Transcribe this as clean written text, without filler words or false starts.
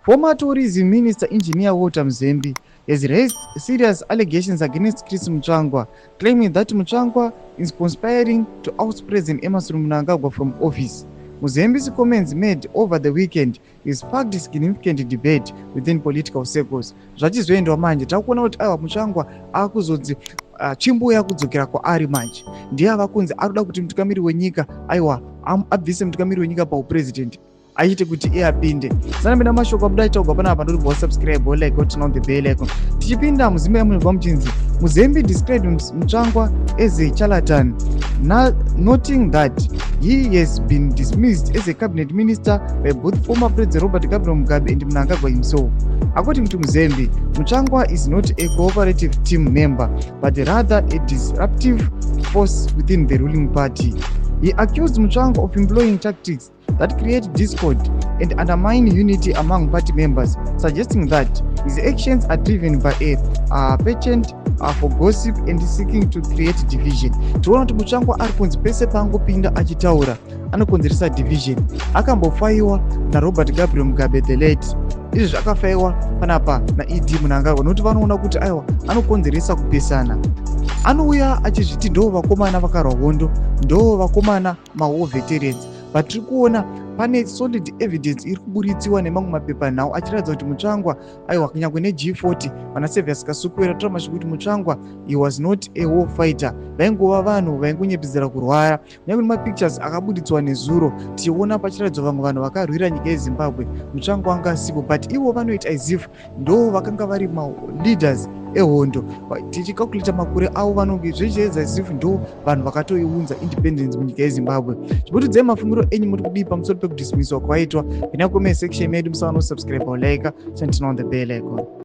Former Tourism Minister Engineer Walter Mzembi has raised serious allegations against Chris Mutsvangwa, claiming that Mutsvangwa is conspiring to oust President Emmerson Mnangagwa from office. Mzembi's comments made over the weekend has sparked significant debate within political circles. Zvachizoendwa manje, takuona kuti aiwa, Mutsvangwa akuzonzi tsvimbo yakudzokera kwaari manje. Ndiye ava kunzi ari kuda kuti mutungamiri wenyika, aiwa, abvise mutungamiri wenyika paupresident, aite kuti iye apinde. Sanapinda mashoko abuda aitaurwa panapa, ndoti wasubscribe, like, turn on the bell icon. Tichipinda muzimba yamunobva muchinzi Mzembi described Mutsvangwa as a charlatan, noting that he has been dismissed as a cabinet minister by both former President Robert Gabriel Mugabe and Mnangagwa himself. According to Mzembi, Mutsvangwa is not a cooperative team member but rather a disruptive force within the ruling party. He accused Mutsvangwa of employing tactics that create discord and undermine unity among party members, suggesting that his actions are driven by a penchant for gossip and seeking to create division. Tiona kuti Mutsvangwa ari kunzi pese paangopinda achitaura anokonzeresa division. Akambofaiwa naRobert Gabriel Mugabe the late, izvi zvakafaiwa panapa naED Mnangagwa, nokuti vanoona kuti aiwa, anokonzeresa kupesana. Anouya achizviti ndo vakomana vakarwa hondo, ndo vakomana mawar veterans, but tiri kuona pane solid evidence iri kuburitsiwa nemamwe mapepanhau achiratidza kuti Mutsvangwa, aiwa, kunyange neG40, vana Saviour Kasukuwere tora mashoko kuti Mutsvangwa, he was not a war fighter. Vaingova vanhu vaingonyepedzera kurwara. Kunyange nemapictures akaburitswa nezuro, tichiona pachiratidzwa vamwe vanhu vakarwira nyika yeZimbabwe, Mutsvangwa anga asipo, but ivo vanoita as if ndo vakanga vari maleaders ehondo. Tichicalculata makore avo, vanonge zvichiedza as if ndo vanhu vakatoiunza independence munyika yeZimbabwe. Chiburudzai mafungiro enyu, muri kudii pamusoro pekudismiswa kwaitwa? Pinda comment section medu, musaona kusubscribe, like, turn on the bell icon.